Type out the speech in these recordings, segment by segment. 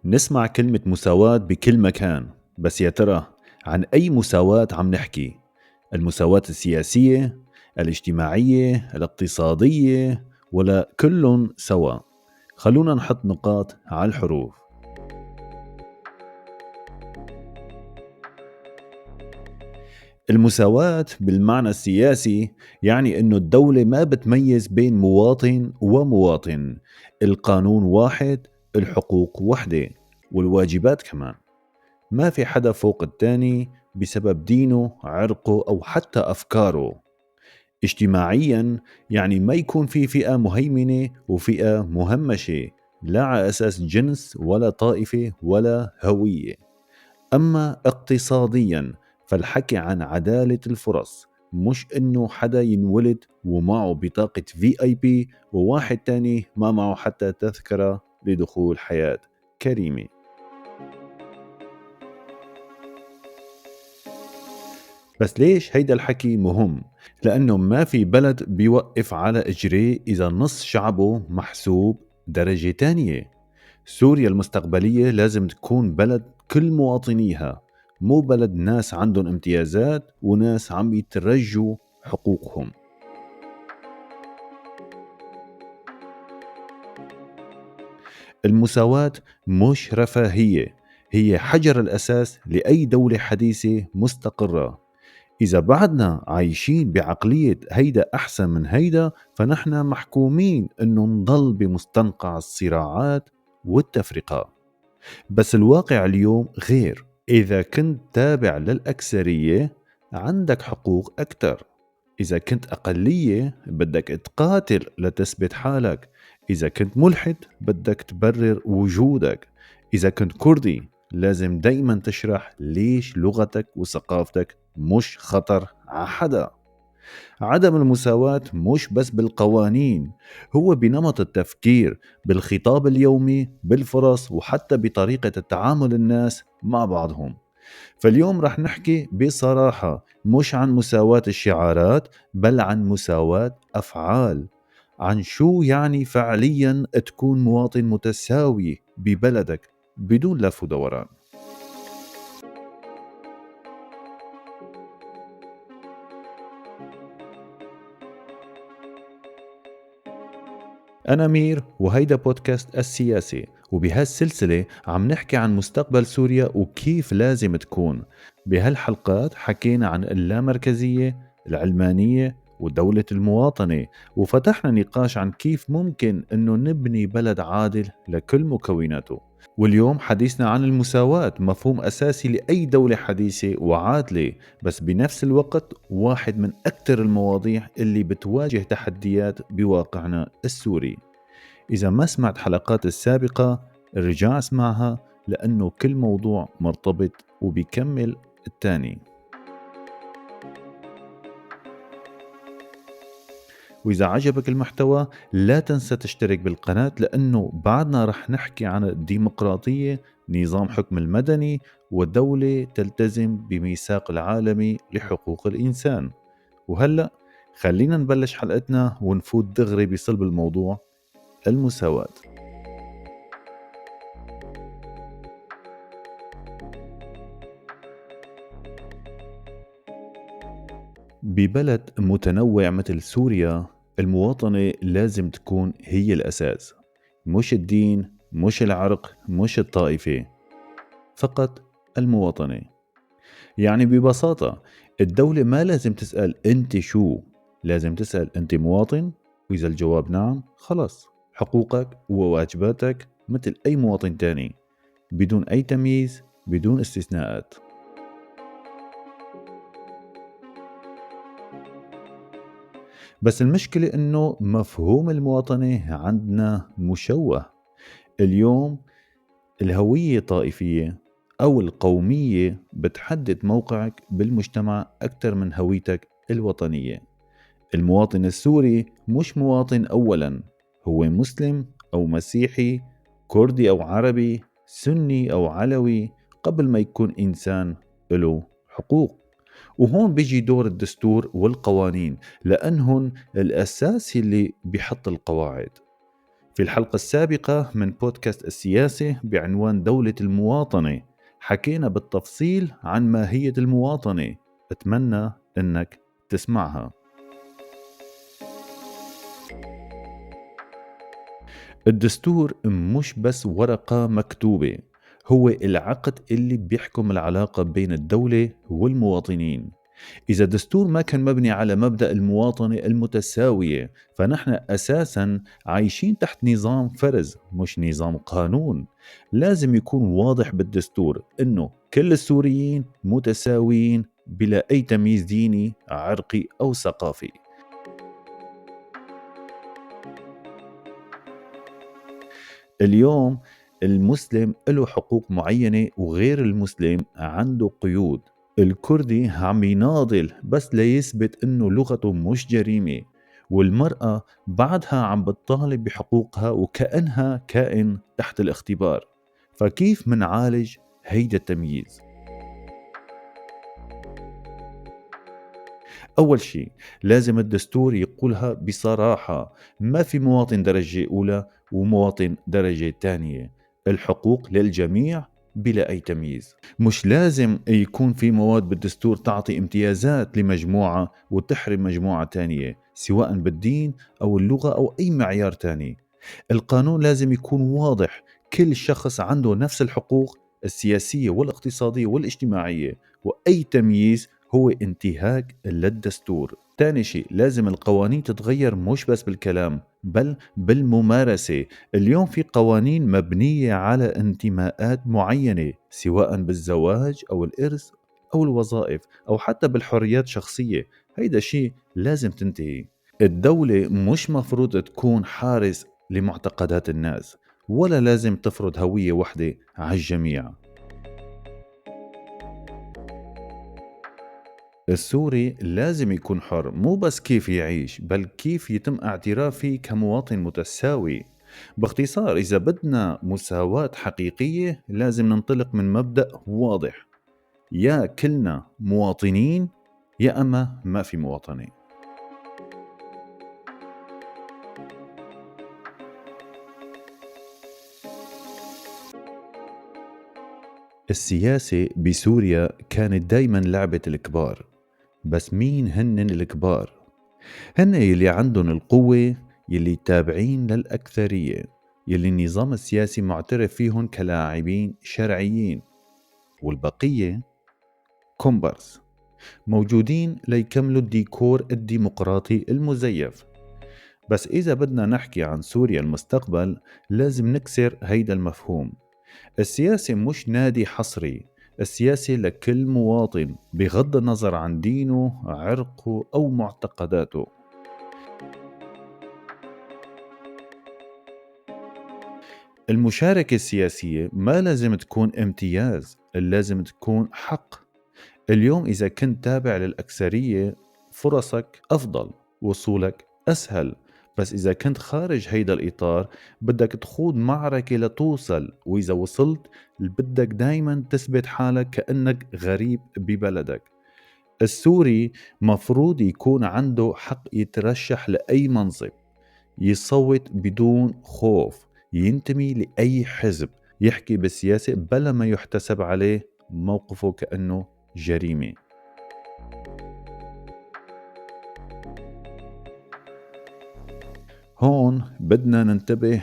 نسمع كلمة مساواة بكل مكان، بس يا ترى عن أي مساواة عم نحكي؟ المساواة السياسية، الاجتماعية، الاقتصادية، ولا كلهم سوا؟ خلونا نحط نقاط على الحروف. المساواة بالمعنى السياسي يعني أنه الدولة ما بتميز بين مواطن ومواطن، القانون واحد، الحقوق وحدة، والواجبات كمان. ما في حدا فوق التاني بسبب دينه، عرقه، أو حتى أفكاره. اجتماعيا يعني ما يكون في فئة مهيمنة وفئة مهمشة، لا على أساس جنس ولا طائفة ولا هوية. أما اقتصاديا فالحكي عن عدالة الفرص، مش إنه حدا ينولد ومعه بطاقة VIP وواحد تاني ما معه حتى تذكرة لدخول حياة كريمة. بس ليش هيدا الحكي مهم؟ لأنه ما في بلد بيوقف على إجريه إذا نص شعبه محسوب درجة تانية. سوريا المستقبلية لازم تكون بلد كل مواطنيها، مو بلد ناس عندهم امتيازات وناس عم يترجوا حقوقهم. المساواة مش رفاهية، هي حجر الأساس لأي دولة حديثة مستقرة. إذا بعدنا عايشين بعقلية هيدا أحسن من هيدا، فنحن محكومين إنه نضل بمستنقع الصراعات والتفرقة. بس الواقع اليوم غير. إذا كنت تابع للأكثرية عندك حقوق أكتر، إذا كنت أقلية بدك تقاتل لتثبت حالك، إذا كنت ملحد بدك تبرر وجودك، إذا كنت كردي لازم دايما تشرح ليش لغتك وثقافتك مش خطر على حدا. عدم المساواة مش بس بالقوانين، هو بنمط التفكير، بالخطاب اليومي، بالفرص، وحتى بطريقة التعامل الناس مع بعضهم. فاليوم رح نحكي بصراحة مش عن مساواة الشعارات، بل عن مساواة أفعال، عن شو يعني فعليا تكون مواطن متساوي ببلدك بدون لف ودوران. أنا أمير، وهيدا بودكاست السياسي، وبهالسلسلة عم نحكي عن مستقبل سوريا وكيف لازم تكون. بهالحلقات حكينا عن اللامركزية، العلمانية، ودولة المواطنة، وفتحنا نقاش عن كيف ممكن أنه نبني بلد عادل لكل مكوناته. واليوم حديثنا عن المساواة، مفهوم أساسي لأي دولة حديثة وعادلة، بس بنفس الوقت واحد من أكثر المواضيع اللي بتواجه تحديات بواقعنا السوري. إذا ما سمعت حلقات السابقة رجع اسمعها، لأنه كل موضوع مرتبط وبيكمل الثاني. وإذا عجبك المحتوى لا تنسى تشترك بالقناة، لأنه بعدنا رح نحكي عن الديمقراطية، نظام حكم المدني، ودولة تلتزم بميثاق العالمي لحقوق الإنسان. وهلأ خلينا نبلش حلقتنا ونفوت دغري بصلب الموضوع، المساواة. ببلد متنوع مثل سوريا، المواطنة لازم تكون هي الأساس، مش الدين، مش العرق، مش الطائفة، فقط المواطنة. يعني ببساطة الدولة ما لازم تسأل أنت شو، لازم تسأل أنت مواطن، وإذا الجواب نعم خلص حقوقك وواجباتك مثل أي مواطن تاني، بدون أي تمييز، بدون استثناءات. بس المشكلة إنه مفهوم المواطنة عندنا مشوه. اليوم الهوية الطائفية أو القومية بتحدد موقعك بالمجتمع أكثر من هويتك الوطنية. المواطن السوري مش مواطن أولا، هو مسلم أو مسيحي، كردي أو عربي، سني أو علوي، قبل ما يكون إنسان له حقوق. وهون بيجي دور الدستور والقوانين، لأنهن الأساس اللي بيحط القواعد. في الحلقة السابقة من بودكاست السياسة بعنوان دولة المواطنة حكينا بالتفصيل عن ماهية المواطنة، أتمنى أنك تسمعها. الدستور مش بس ورقة مكتوبة، هو العقد اللي بيحكم العلاقة بين الدولة والمواطنين. إذا الدستور ما كان مبني على مبدأ المواطنة المتساوية فنحن أساسا عايشين تحت نظام فرز مش نظام قانون. لازم يكون واضح بالدستور إنه كل السوريين متساويين بلا أي تمييز ديني، عرقي أو ثقافي. اليوم المسلم له حقوق معينة وغير المسلم عنده قيود. الكردي عم يناضل بس ليثبت انه لغته مش جريمة، والمرأة بعدها عم بتطالب بحقوقها وكأنها كائن تحت الاختبار. فكيف منعالج هيدا التمييز؟ أول شيء لازم الدستور يقولها بصراحة، ما في مواطن درجة أولى ومواطن درجة تانية، الحقوق للجميع بلا أي تمييز. مش لازم يكون في مواد بالدستور تعطي امتيازات لمجموعة وتحرم مجموعة تانية، سواء بالدين أو اللغة أو أي معيار تاني. القانون لازم يكون واضح، كل شخص عنده نفس الحقوق السياسية والاقتصادية والاجتماعية، وأي تمييز هو انتهاك للدستور. تاني شيء لازم القوانين تتغير مش بس بالكلام بل بالممارسة. اليوم في قوانين مبنية على انتماءات معينة، سواء بالزواج أو الإرث أو الوظائف أو حتى بالحريات الشخصية. هيدا شيء لازم تنتهي. الدولة مش مفروض تكون حارس لمعتقدات الناس، ولا لازم تفرض هوية واحدة على الجميع. السوري لازم يكون حر، مو بس كيف يعيش بل كيف يتم اعترافه كمواطن متساوي. باختصار، إذا بدنا مساواة حقيقية لازم ننطلق من مبدأ واضح، يا كلنا مواطنين يا أما ما في مواطنين. السياسة بسوريا كانت دايما لعبة الكبار، بس مين هنن الكبار؟ هن يلي عندهم القوة، يلي تابعين للأكثرية، يلي النظام السياسي معترف فيهم كلاعبين شرعيين، والبقية كومبارس موجودين ليكملوا الديكور الديمقراطي المزيف. بس إذا بدنا نحكي عن سوريا المستقبل لازم نكسر هيدا المفهوم. السياسة مش نادي حصري، السياسة لكل مواطن بغض النظر عن دينه، عرقه أو معتقداته. المشاركة السياسية ما لازم تكون امتياز، لازم تكون حق. اليوم إذا كنت تابع للأكثرية فرصك أفضل، وصولك أسهل، بس إذا كنت خارج هيدا الإطار بدك تخوض معركة لتوصل، وإذا وصلت بدك دايما تثبت حالك كأنك غريب ببلدك. السوري مفروض يكون عنده حق يترشح لأي منصب، يصوت بدون خوف، ينتمي لأي حزب، يحكي بالسياسة بلا ما يحتسب عليه موقفه كأنه جريمة. هون بدنا ننتبه،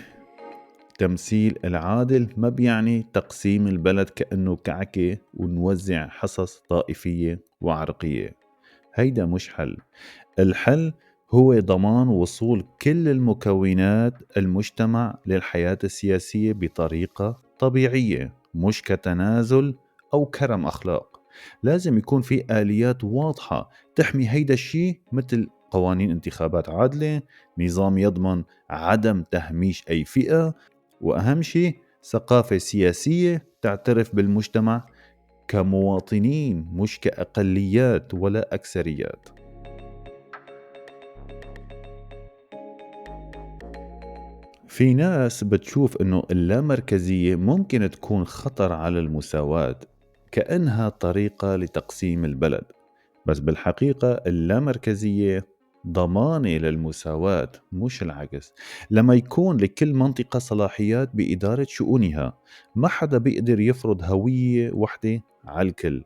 تمثيل العادل ما بيعني تقسيم البلد كأنه كعكة ونوزع حصص طائفية وعرقية. هيدا مش حل. الحل هو ضمان وصول كل المكونات المجتمع للحياة السياسية بطريقة طبيعية، مش كتنازل أو كرم أخلاق. لازم يكون في آليات واضحة تحمي هيدا الشيء، مثل قوانين انتخابات عادلة، نظام يضمن عدم تهميش أي فئة، وأهم شيء ثقافة سياسية تعترف بالمجتمع كمواطنين مش كأقليات ولا أكثريات. في ناس بتشوف أنه اللامركزية ممكن تكون خطر على المساواة، كأنها طريقة لتقسيم البلد، بس بالحقيقة اللامركزية ضمانة للمساواة مش العكس. لما يكون لكل منطقة صلاحيات بإدارة شؤونها، ما حدا بيقدر يفرض هوية وحدة على الكل.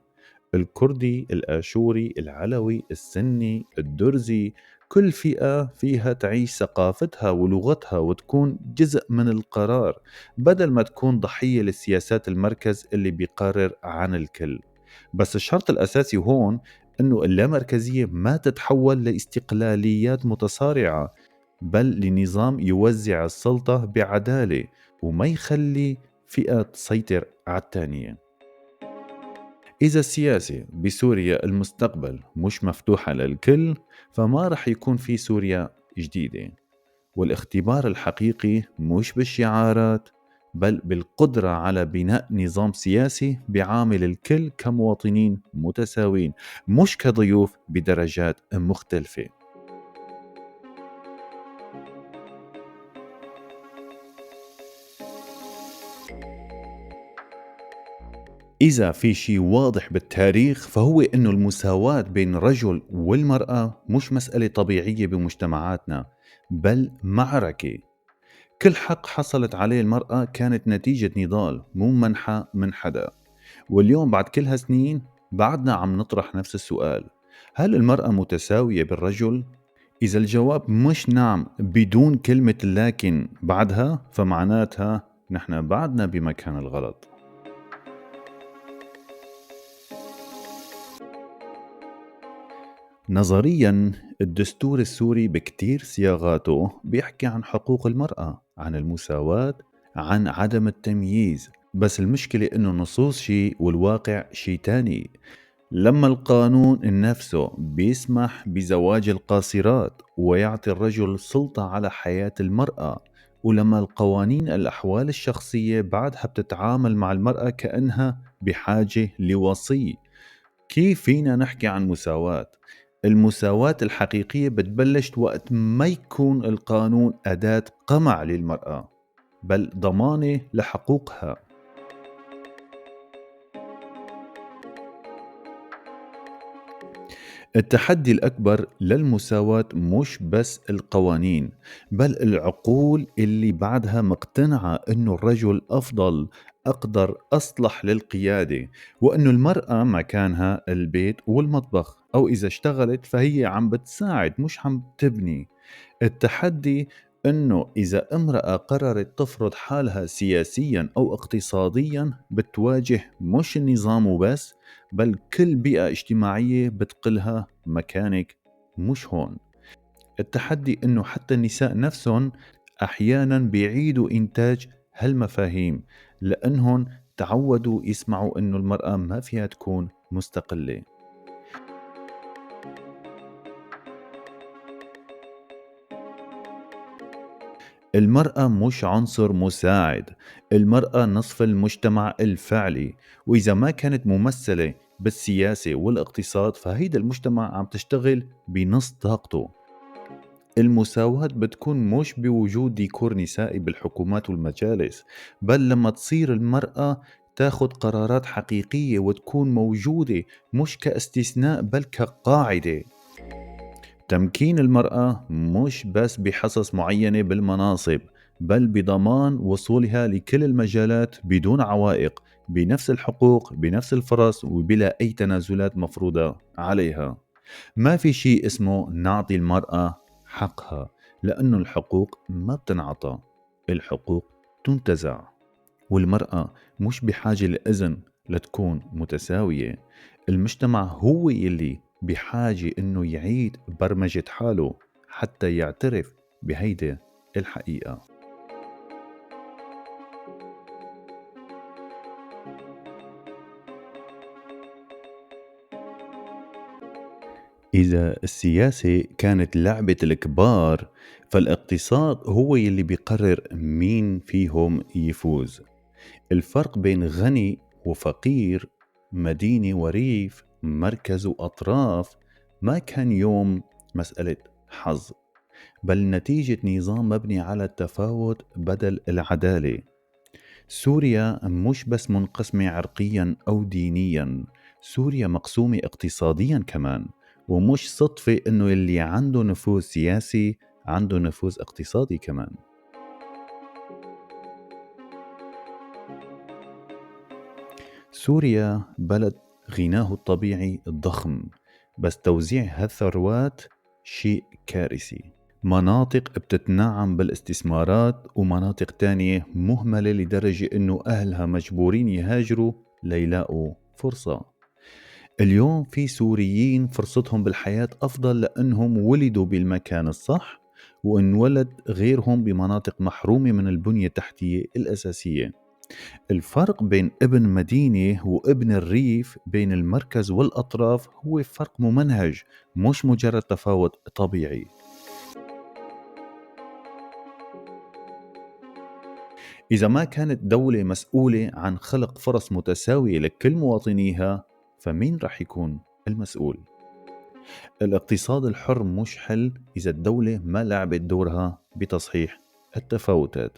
الكردي، الآشوري، العلوي، السني، الدرزي، كل فئة فيها تعيش ثقافتها ولغتها وتكون جزء من القرار، بدل ما تكون ضحية لسياسات المركز اللي بيقرر عن الكل. بس الشرط الأساسي هون أنه اللامركزية ما تتحول لاستقلاليات متصارعة، بل لنظام يوزع السلطة بعدالة وما يخلي فئة تسيطر على الثانية. إذا السياسة بسوريا المستقبل مش مفتوحة للكل، فما رح يكون في سوريا جديدة. والاختبار الحقيقي مش بالشعارات، بل بالقدرة على بناء نظام سياسي بيعامل الكل كمواطنين متساوين، مش كضيوف بدرجات مختلفة. إذا في شيء واضح بالتاريخ فهو إنه المساواة بين الرجل والمرأة مش مسألة طبيعية بمجتمعاتنا، بل معركة. كل حق حصلت عليه المرأة كانت نتيجة نضال، مو منحة من حدا. واليوم بعد كل هالسنين بعدنا عم نطرح نفس السؤال: هل المرأة متساوية بالرجل؟ إذا الجواب مش نعم بدون كلمة لكن بعدها، فمعناتها نحن بعدنا بمكان الغلط. نظرياً الدستور السوري بكتير صياغاته بيحكي عن حقوق المرأة، عن المساواة، عن عدم التمييز، بس المشكلة إنه النصوص شيء والواقع شيء تاني. لما القانون نفسه بيسمح بزواج القاصرات ويعطي الرجل سلطة على حياة المرأة، ولما القوانين الأحوال الشخصية بعدها بتتعامل مع المرأة كأنها بحاجة لوصي، كيف فينا نحكي عن مساواة؟ المساواة الحقيقية بتبلش وقت ما يكون القانون أداة قمع للمرأة، بل ضمانة لحقوقها. التحدي الأكبر للمساواة مش بس القوانين، بل العقول اللي بعدها مقتنعة إنه الرجل أفضل، أقدر، أصلح للقيادة، وإنه المرأة مكانها البيت والمطبخ، أو إذا اشتغلت فهي عم بتساعد مش عم تبني. التحدي إنه إذا امرأة قررت تفرض حالها سياسيا أو اقتصاديا بتواجه مش النظام وبس، بل كل بيئة اجتماعية بتقلها مكانك مش هون. التحدي إنه حتى النساء نفسهم أحيانا بيعيدوا إنتاج هالمفاهيم، لأنهم تعودوا يسمعوا إنه المرأة ما فيها تكون مستقلة. المرأة مش عنصر مساعد، المرأة نصف المجتمع الفعلي، وإذا ما كانت ممثلة بالسياسة والاقتصاد فهيدا المجتمع عم تشتغل بنص طاقته. المساواة بتكون مش بوجود ديكور نسائي بالحكومات والمجالس، بل لما تصير المرأة تاخد قرارات حقيقية وتكون موجودة مش كاستثناء بل كقاعدة. تمكين المرأة مش بس بحصص معينة بالمناصب، بل بضمان وصولها لكل المجالات بدون عوائق، بنفس الحقوق، بنفس الفرص، وبلا أي تنازلات مفروضة عليها. ما في شيء اسمه نعطي المرأة حقها، لأنه الحقوق ما بتنعطى، الحقوق تنتزع. والمرأة مش بحاجة لإذن لتكون متساوية، المجتمع هو يلي بحاجة إنه يعيد برمجة حاله حتى يعترف بهيدي الحقيقة. إذا السياسة كانت لعبة الكبار، فالاقتصاد هو يلي بيقرر مين فيهم يفوز. الفرق بين غني وفقير، مدينة وريف، مركز وأطراف، ما كان يوم مسألة حظ، بل نتيجة نظام مبني على التفاوت بدل العدالة. سوريا مش بس منقسمة عرقيا أو دينيا، سوريا مقسومة اقتصاديا كمان، ومش صدفة إنه اللي عنده نفوذ سياسي عنده نفوذ اقتصادي كمان. سوريا بلد غناه الطبيعي الضخم، بس توزيع هالثروات شيء كارثي. مناطق بتتنعم بالاستثمارات ومناطق تانية مهملة لدرجة إنه أهلها مجبورين يهاجروا ليلاقوا فرصة. اليوم في سوريين فرصتهم بالحياة أفضل لأنهم ولدوا بالمكان الصح، وانولد غيرهم بمناطق محرومة من البنية التحتية الأساسية. الفرق بين ابن مدينة وابن الريف، بين المركز والأطراف، هو فرق ممنهج، مش مجرد تفاوت طبيعي. إذا ما كانت دولة مسؤولة عن خلق فرص متساوية لكل مواطنيها، فمين رح يكون المسؤول؟ الاقتصاد الحر مش حل إذا الدولة ما لعبت دورها بتصحيح التفاوتات.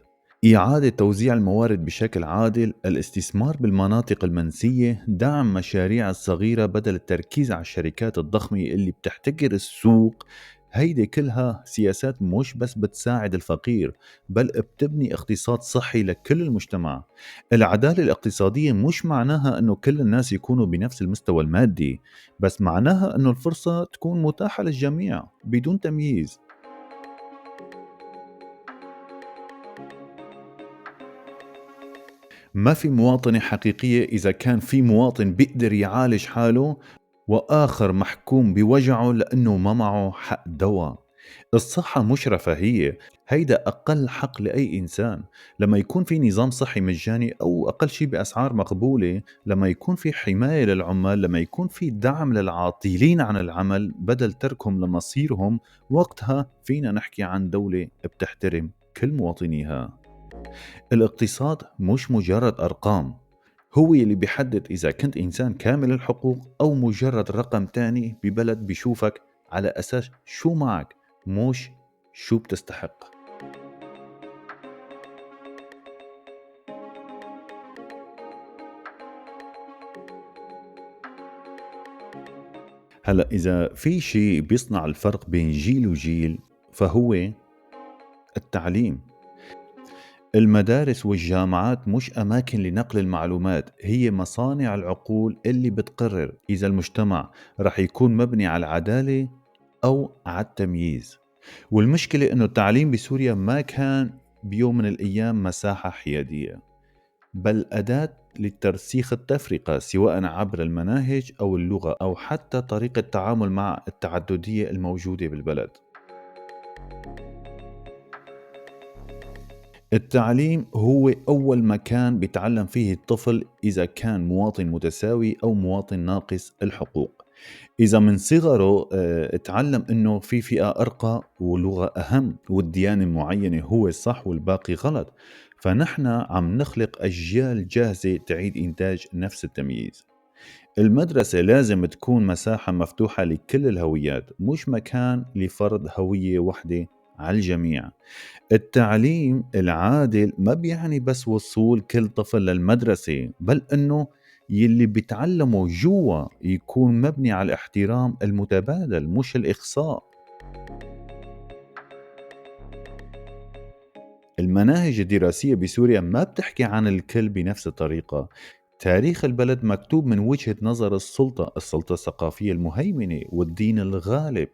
إعادة توزيع الموارد بشكل عادل، الاستثمار بالمناطق المنسية، دعم مشاريع الصغيرة بدل التركيز على الشركات الضخمة اللي بتحتكر السوق، هيدي كلها سياسات مش بس بتساعد الفقير، بل بتبني اقتصاد صحي لكل المجتمع. العدالة الاقتصادية مش معناها أنه كل الناس يكونوا بنفس المستوى المادي، بس معناها أنه الفرصة تكون متاحة للجميع بدون تمييز. ما في مواطنة حقيقية إذا كان في مواطن بيقدر يعالج حاله وآخر محكوم بوجعه لأنه ما معه حق دواء. الصحة مش رفاهية، هيدا أقل حق لأي إنسان. لما يكون في نظام صحي مجاني أو أقل شيء بأسعار مقبولة، لما يكون في حماية للعمال، لما يكون في دعم للعاطلين عن العمل بدل تركهم لمصيرهم، وقتها فينا نحكي عن دولة بتحترم كل مواطنيها. الاقتصاد مش مجرد أرقام، هو اللي بيحدد إذا كنت إنسان كامل الحقوق أو مجرد رقم تاني ببلد بيشوفك على أساس شو معك مش شو بتستحق. هلأ إذا في شيء بيصنع الفرق بين جيل وجيل فهو التعليم. المدارس والجامعات مش أماكن لنقل المعلومات، هي مصانع العقول اللي بتقرر إذا المجتمع رح يكون مبني على العدالة أو على التمييز. والمشكلة إنه التعليم بسوريا ما كان بيوم من الأيام مساحة حيادية، بل أداة لترسيخ التفرقة، سواء عبر المناهج أو اللغة أو حتى طريقة التعامل مع التعددية الموجودة بالبلد. التعليم هو أول مكان بيتعلم فيه الطفل إذا كان مواطن متساوي أو مواطن ناقص الحقوق. إذا من صغره تعلم أنه في فئة أرقى ولغة أهم والديانة معينة هو الصح والباقي غلط، فنحن عم نخلق أجيال جاهزة تعيد إنتاج نفس التمييز. المدرسة لازم تكون مساحة مفتوحة لكل الهويات، مش مكان لفرض هوية واحدة على الجميع. التعليم العادل ما بيعني بس وصول كل طفل للمدرسة، بل أنه يلي بيتعلمه جوا يكون مبني على الاحترام المتبادل مش الإقصاء. المناهج الدراسية بسوريا ما بتحكي عن الكل بنفس الطريقة. تاريخ البلد مكتوب من وجهة نظر السلطة الثقافية المهيمنة والدين الغالب.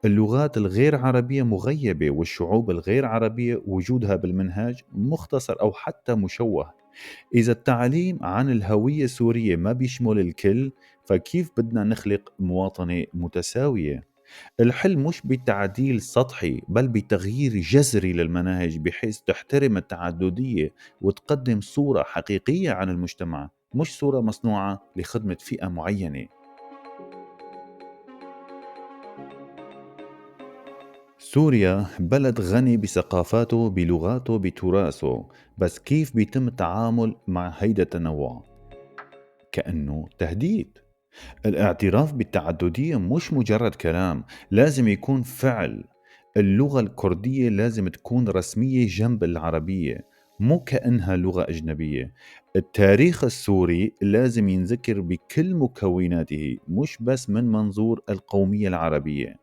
اللغات الغير عربية مغيبة، والشعوب الغير عربية وجودها بالمنهاج مختصر أو حتى مشوه. إذا التعليم عن الهوية السورية ما بيشمل الكل، فكيف بدنا نخلق مواطنة متساوية؟ الحل مش بتعديل سطحي، بل بتغيير جذري للمناهج بحيث تحترم التعددية وتقدم صورة حقيقية عن المجتمع، مش صورة مصنوعة لخدمة فئة معينة. سوريا بلد غني بثقافاته، بلغاته، بتراثه، بس كيف بيتم التعامل مع هيدا التنوع؟ كأنه تهديد. الاعتراف بالتعددية مش مجرد كلام، لازم يكون فعل. اللغة الكردية لازم تكون رسمية جنب العربية، مو كأنها لغة أجنبية. التاريخ السوري لازم ينذكر بكل مكوناته، مش بس من منظور القومية العربية.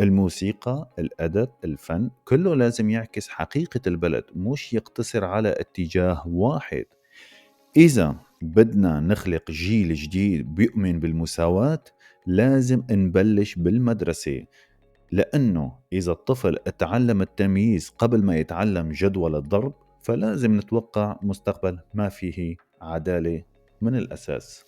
الموسيقى، الأدب، الفن، كله لازم يعكس حقيقة البلد، مش يقتصر على اتجاه واحد. إذا بدنا نخلق جيل جديد بيؤمن بالمساواة، لازم نبلش بالمدرسة، لأنه إذا الطفل تعلم التمييز قبل ما يتعلم جدول الضرب، فلازم نتوقع مستقبل ما فيه عدالة من الأساس.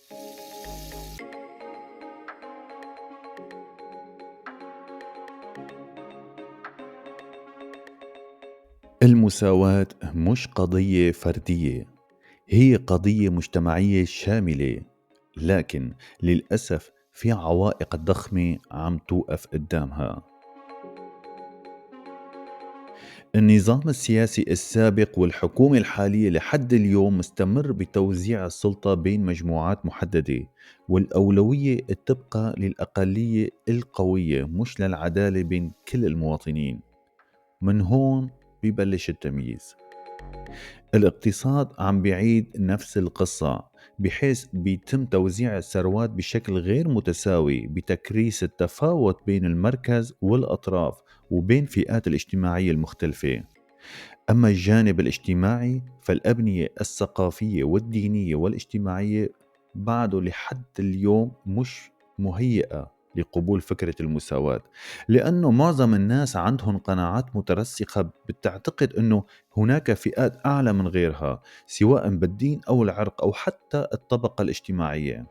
المساواة مش قضية فردية، هي قضية مجتمعية شاملة، لكن للأسف في عوائق ضخمة عم توقف قدامها. النظام السياسي السابق والحكومة الحالية لحد اليوم مستمر بتوزيع السلطة بين مجموعات محددة، والأولوية تبقى للأقلية القوية مش للعدالة بين كل المواطنين. من هون ببلش التمييز. الاقتصاد عم بيعيد نفس القصة، بحيث بيتم توزيع الثروات بشكل غير متساوي بتكريس التفاوت بين المركز والأطراف وبين فئات الاجتماعية المختلفة. أما الجانب الاجتماعي فالأبنية الثقافية والدينية والاجتماعية بعده لحد اليوم مش مهيئة لقبول فكرة المساواة، لأنه معظم الناس عندهم قناعات مترسخة بتعتقد أنه هناك فئات أعلى من غيرها، سواء بالدين أو العرق أو حتى الطبقة الاجتماعية.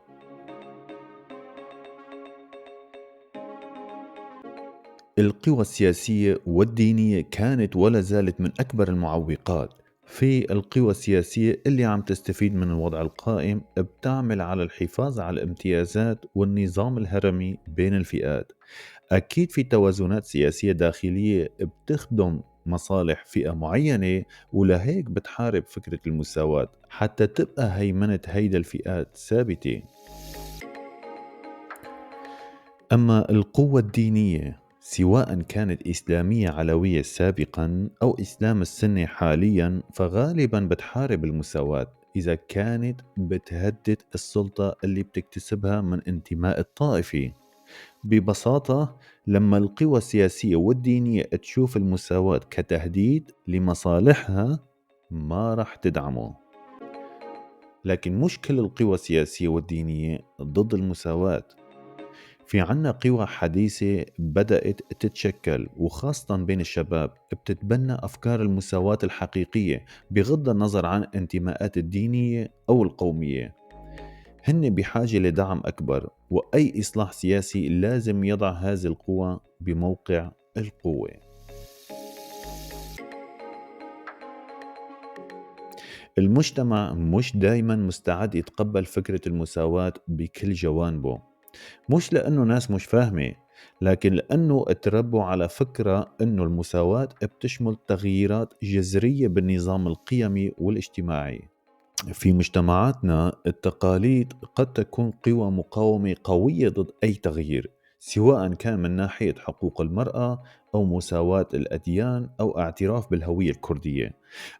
القوى السياسية والدينية كانت ولا زالت من أكبر المعوقات. في القوى السياسية اللي عم تستفيد من الوضع القائم بتعمل على الحفاظ على الامتيازات والنظام الهرمي بين الفئات. أكيد في توازنات سياسية داخلية بتخدم مصالح فئة معينة، ولهيك بتحارب فكرة المساواة حتى تبقى هيمنة هيدا الفئات ثابتة. أما القوة الدينية سواء كانت إسلامية علوية سابقا أو إسلام السنة حاليا، فغالبا بتحارب المساواة إذا كانت بتهدد السلطة اللي بتكتسبها من انتماء الطائفي. ببساطة لما القوى السياسية والدينية تشوف المساواة كتهديد لمصالحها ما راح تدعمه. لكن مش كل القوى السياسية والدينية ضد المساواة. في عنا قوى حديثة بدأت تتشكل، وخاصة بين الشباب، بتتبنى أفكار المساواة الحقيقية بغض النظر عن انتماءات الدينية أو القومية. هن بحاجة لدعم أكبر، وأي إصلاح سياسي لازم يضع هذه القوى بموقع القوة. المجتمع مش دايما مستعد يتقبل فكرة المساواة بكل جوانبه، مش لأنه ناس مش فاهمة، لكن لأنه اتربوا على فكرة أنه المساواة بتشمل تغييرات جذرية بالنظام القيمي والاجتماعي. في مجتمعاتنا التقاليد قد تكون قوى مقاومة قوية ضد أي تغيير، سواء كان من ناحية حقوق المرأة أو مساواة الأديان أو اعتراف بالهوية الكردية.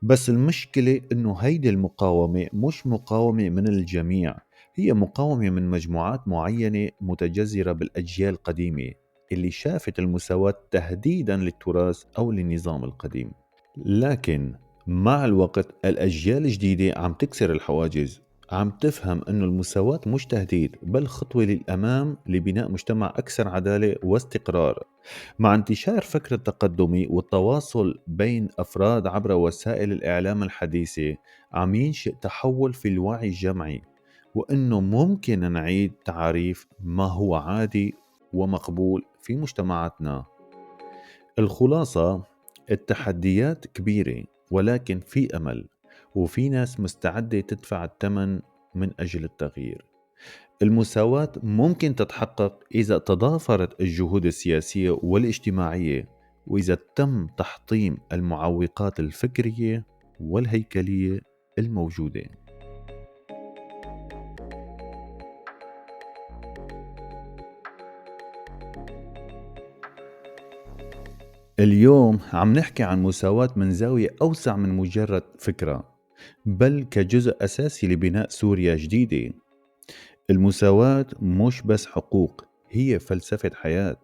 بس المشكلة أنه هيدي المقاومة مش مقاومة من الجميع، هي مقاومة من مجموعات معينة متجذرة بالأجيال القديمة اللي شافت المساواة تهديدا للتراث أو للنظام القديم. لكن مع الوقت الأجيال الجديدة عم تكسر الحواجز، عم تفهم أنه المساواة مش تهديد بل خطوة للأمام لبناء مجتمع أكثر عدالة واستقرار. مع انتشار فكر التقدمي والتواصل بين أفراد عبر وسائل الإعلام الحديثة، عم ينشئ تحول في الوعي الجمعي، وأنه ممكن نعيد تعريف ما هو عادي ومقبول في مجتمعاتنا. الخلاصة، التحديات كبيرة، ولكن في أمل، وفي ناس مستعدة تدفع الثمن من أجل التغيير. المساواة ممكن تتحقق إذا تضافرت الجهود السياسية والاجتماعية، وإذا تم تحطيم المعوقات الفكرية والهيكلية الموجودة. اليوم عم نحكي عن مساواة من زاوية أوسع من مجرد فكرة، بل كجزء أساسي لبناء سوريا جديدة. المساواة مش بس حقوق، هي فلسفة حياة.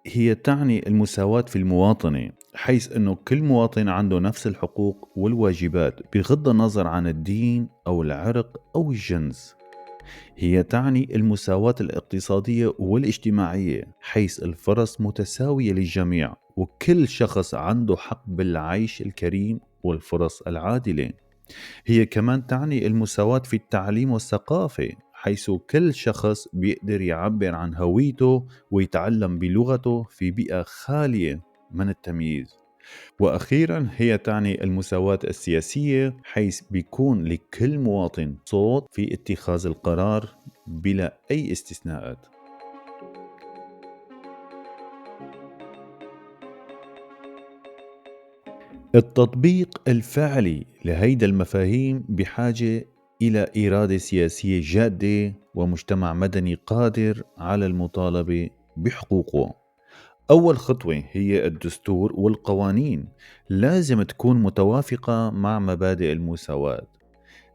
هي تعني المساواة في المواطنة، حيث أنه كل مواطن عنده نفس الحقوق والواجبات بغض النظر عن الدين أو العرق أو الجنس. هي تعني المساواة الاقتصادية والاجتماعية، حيث الفرص متساوية للجميع وكل شخص عنده حق بالعيش الكريم والفرص العادلة. هي كمان تعني المساواة في التعليم والثقافة، حيث كل شخص بيقدر يعبر عن هويته ويتعلم بلغته في بيئة خالية من التمييز. وأخيرا هي تعني المساواة السياسية، حيث بيكون لكل مواطن صوت في اتخاذ القرار بلا أي استثناءات. التطبيق الفعلي لهيدا المفاهيم بحاجة إلى إرادة سياسية جادة ومجتمع مدني قادر على المطالبة بحقوقه. أول خطوة هي الدستور والقوانين لازم تكون متوافقة مع مبادئ المساواة.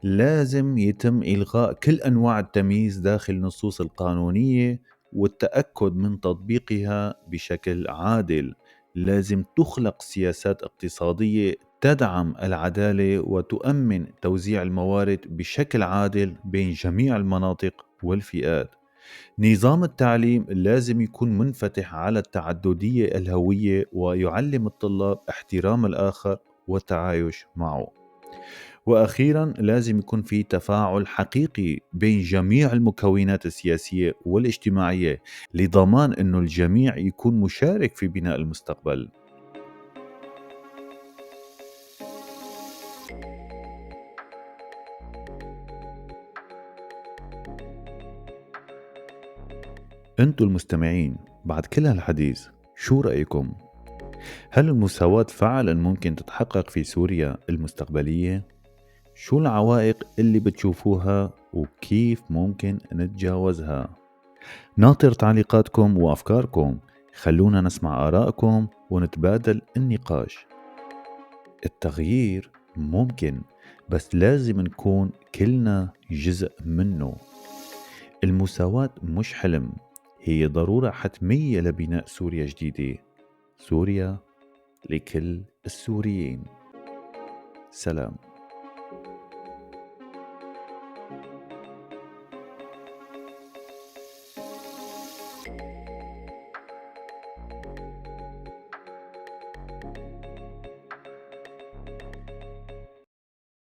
لازم يتم إلغاء كل أنواع التمييز داخل النصوص القانونية والتأكد من تطبيقها بشكل عادل. لازم تخلق سياسات اقتصادية تدعم العدالة وتؤمن توزيع الموارد بشكل عادل بين جميع المناطق والفئات. نظام التعليم لازم يكون منفتح على التعددية الهوية ويعلم الطلاب احترام الآخر والتعايش معه. وأخيرا لازم يكون في تفاعل حقيقي بين جميع المكونات السياسية والاجتماعية لضمان أنه الجميع يكون مشارك في بناء المستقبل. أنتم المستمعين بعد كل هالحديث شو رأيكم؟ هل المساواة فعلا ممكن تتحقق في سوريا المستقبلية؟ شو العوائق اللي بتشوفوها وكيف ممكن نتجاوزها؟ ناطر تعليقاتكم وأفكاركم، خلونا نسمع آرائكم ونتبادل النقاش. التغيير ممكن، بس لازم نكون كلنا جزء منه. المساواة مش حلم، هي ضرورة حتمية لبناء سوريا جديدة، سوريا لكل السوريين. سلام.